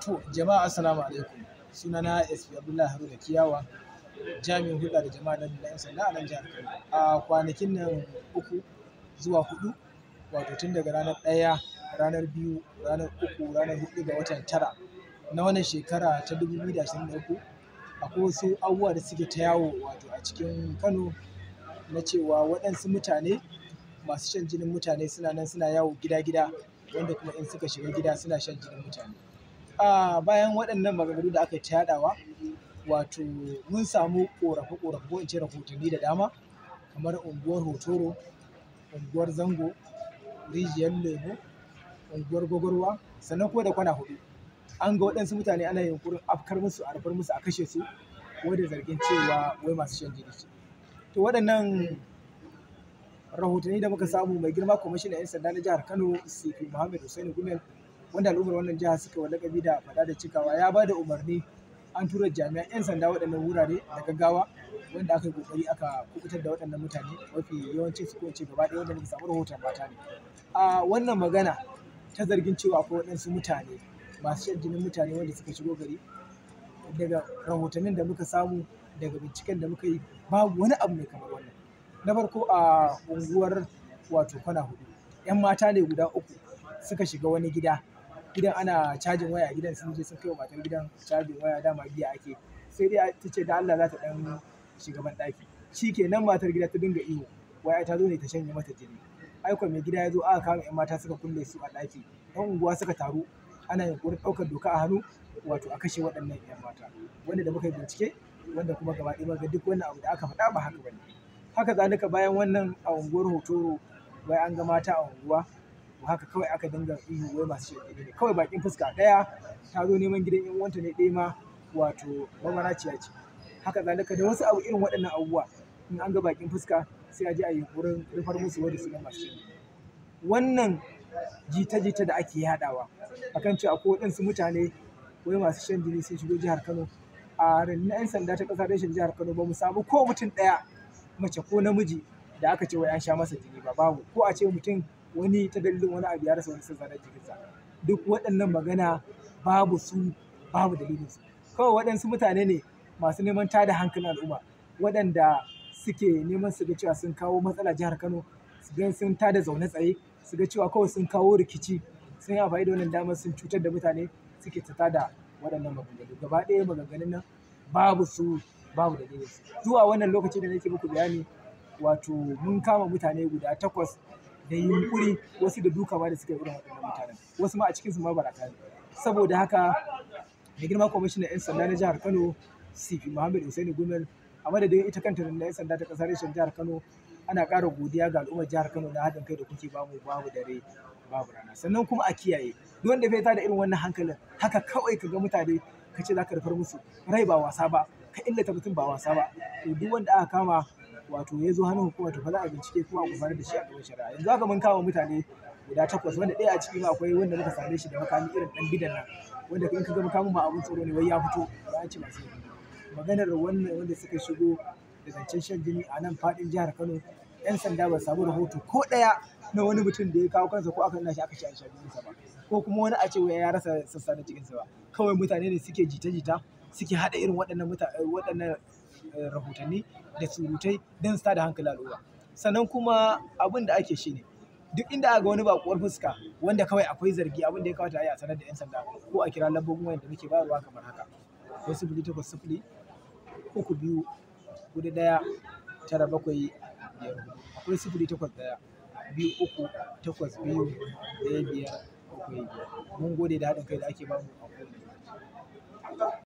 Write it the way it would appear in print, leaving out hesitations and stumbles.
To jama'a, assalamu alaikum. Sunana SP Abdullahi Haruna Kiyawa, jami'in hulɗa da jama'a na 'yan sanda a nan jihar Kano. A kwanakin nan 3 zuwa 4, wato tun daga ranar 1, ranar 2, ranar 3, ranar 4 ga watan tara na wannan shekara ta 2023, akwai wasu abubuwa da suke ta yawo wato a cikin Kano na cewa waɗansu mutane masu shan jinin mutane suna nan suna yawo gida-gida, wanda kuma in suka shiga gida suna shan jinin mutane. A bayan waɗannan maganganu da aka ta yaɗawa, wato mun samu ƙorafe-ƙorafe, ko in ce rahotanni da dama, kamar unguwar Hotoro, unguwar Zango, Rijiyar Lemo, unguwar Gwagwarwa, sannan kuma da Kwana Huɗu. An ga waɗansu mutane ana yunƙurin afkar musu, a rufar musu, a kashe su, wai da zargin cewa wai masu shan jini ce. To waɗannan rahotanni da muka samu, mai girma kwamishinan 'yan sanda na jihar Kano, CP Muhammad Hussaini Gumel, wanda al'ummar wannan jiha suka wa lakabi da faɗa da cikawa, ya ba da umarni an tura jami'an 'yan sanda waɗannan wurare da gaggawa, wanda aka yi ƙoƙari aka kubutar da waɗannan mutane, mafi yawancin su, ko in ce gaba ɗaya wanda muka samu rahoton, mata ne. A wannan magana ta zargin cewa akwai waɗansu mutane masu shan jinin mutane wanda suka shigo gari, daga rahotannin da muka samu, daga binciken da muka yi, babu wani abu mai kamar wannan. Na farko, a unguwar wato Kwana Huɗu, 'yan mata ne guda uku suka shiga wani gida. Gidan ana cajin waya a gidan, sun je sun kai wa matar gidan cajin waya, dama biya ake. Sai dai ta ce da Allah za ta ɗan shiga banɗaki. Shi ke nan matar gida ta dinga ihu, wai ai ta zo ne ta shanye mata jini. Ai kuwa mai gida ya zo, aka kama 'yan mata suka kulle su a ɗaki. 'Yan unguwa suka taru, ana yunƙurin ɗaukar doka a hannu, wato a kashe waɗannan 'yan mata. Wanda da muka yi bincike, wanda kuma gaba ɗaya muka ga duk wannan abu da aka faɗa ba haka ba ne. Haka zalika, bayan wannan, a unguwar Hotoro, wai an ga mata a unguwa, haka kawai aka dinga ihu wai masu shan jini ne. Kawai baƙin fuska, ɗaya ta zo neman gidan 'yan uwanta ne, ɗaya ma wato mabaraciya ce. Haka zalika da wasu abu irin waɗannan abubuwa, in an ga baƙin fuska sai a je a yi yunƙurin rufar musu wai da sunan masu shan jini. Wannan jita-jita da ake yaɗawa akan cewa akwai waɗansu mutane wai masu shan jini sun shigo jihar Kano, a rundunar 'yan sanda ta ƙasa reshen jihar Kano ba mu samu ko mutum ɗaya, mace ko namiji, da aka ce wai an sha masa jini ba, babu. Ko a ce mutum wani ta dalilin wani abu ya rasa wani sassa na jikinsa. Duk waɗannan magana babu su, babu dalilinsu. Kawai waɗansu mutane ne masu neman tada hankalin al'umma, waɗanda suke neman su ga cewa sun kawo matsala jihar Kano, su ga sun tada zaune tsaye, su ga cewa kawai sun kawo rikici, sun yi amfani da wannan damar sun cutar da mutane, suke ta tada waɗannan maganganu. Gaba ɗaya maganganun nan babu su, babu dalilinsu. Zuwa wannan lokaci da nake muku bayani, wato mun kama mutane guda takwas da yunƙuri, wasu da duka ma da suka yi irin waɗannan mutanen. Wasu ma a cikinsu mabarata ne. Saboda haka, mai girma kwamishinan 'yan sanda na jihar Kano, CP Muhammad Hussaini Gumel, a madadin ita kanta rundunar 'yan sanda ta ƙasa reshen jihar Kano, ana ƙara godiya ga al'ummar jihar Kano na haɗin kai da kuke bamu, babu dare babu rana. Sannan kuma a kiyaye, duk wanda bai tada irin wannan hankalin, haka kawai ka ga mutane ka ce za ka rufar musu, rai ba wasa ba, ka illata mutum ba wasa ba. To duk wanda aka kama, wato ya zo hannun hukuma, to fa za a bincike kuma a gurfanar da shi a gaban shari'a. Yanzu haka mun kama mutane guda takwas, wanda ɗaya a ciki ma akwai wanda muka same shi da makami irin ɗan bidan nan, wanda in ka ga makamin ma abun tsoro ne, wai ya fito, wai an ce masu jini. Maganar wannan wanda suka shigo da zancen shan jini a nan faɗin jihar Kano, 'yan sanda ba su samu rahoto ko ɗaya na wani mutum da ya kawo kansa ko aka nuna shi aka ce an sha jininsa ba, ko kuma wani a ce wai ya rasa sassa na jikinsa ba. Kawai mutane ne suke jita-jita, suke haɗa irin waɗannan rahotanni da surutai don su tada hankalin al'umma. Sannan kuma abin da ake shi ne, duk inda aka ga wani baƙuwar fuska wanda kawai akwai zargi, abin da ya kamata a yi, a sanar da 'yan sanda ko a kira lambobin wayan da muke bayarwa kamar haka: akwai 08032419754, akwai 08123821575. Mun gode da haɗin kai da ake bamu a kowane lokaci.